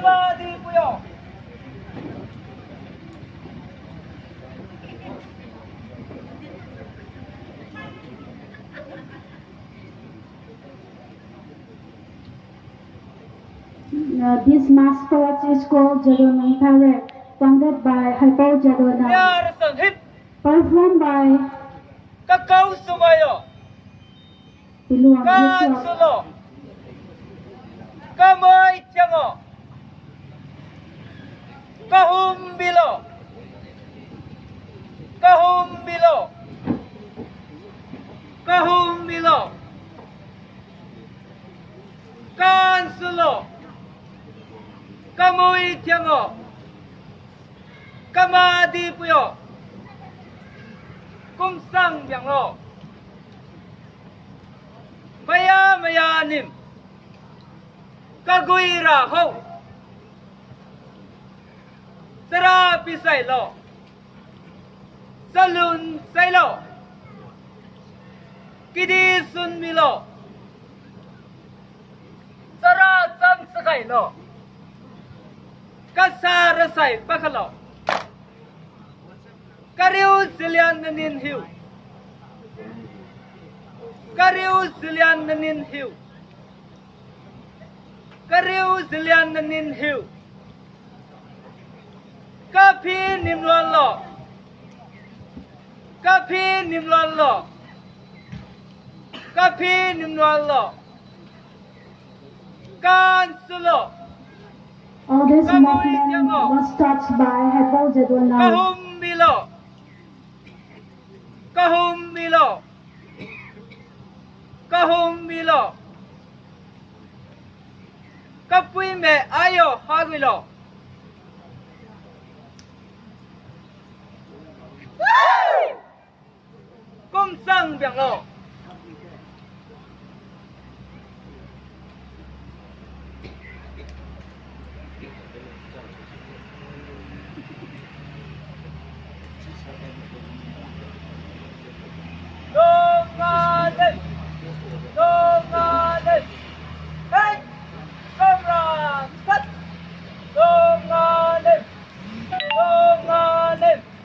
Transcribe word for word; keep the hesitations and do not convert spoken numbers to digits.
Madi puyo. Uh, this mass march is called Jadonang Tare, founded by Haibo Jadonang. Performed by Kakao Sumayo. Piluang Kan Hepsuak. Sulo. Kamai Thiango. Kahum Bilo. Kahum Bilo. Kahum Bilo. Kan Sulo. Kamui Thiango. Kamadi Puyo. Kumsang Bianglo. Maya Maya Nim. Kagui Raho. Chara Pisailo. Chalun Sailo. Kidi Sun Milo. Chara Cham Chakhailo. Kasa Rasai Pakhalo. Kariu Zilian Nanin Hiu. Kariu Zilian Nanin Hiu. Kariu Zilian Nanin Hiu. Kaphi Nimluanlo. Kaphi Nimluanlo. Kaphi Nimluanlo. Kan Sulo. All this movement was started by Haibo Jadonang. Kahum Bilo. Kahum Bilo. Kahum Bilo. Kapui me ayo haguilo. Kumsang Bianglo.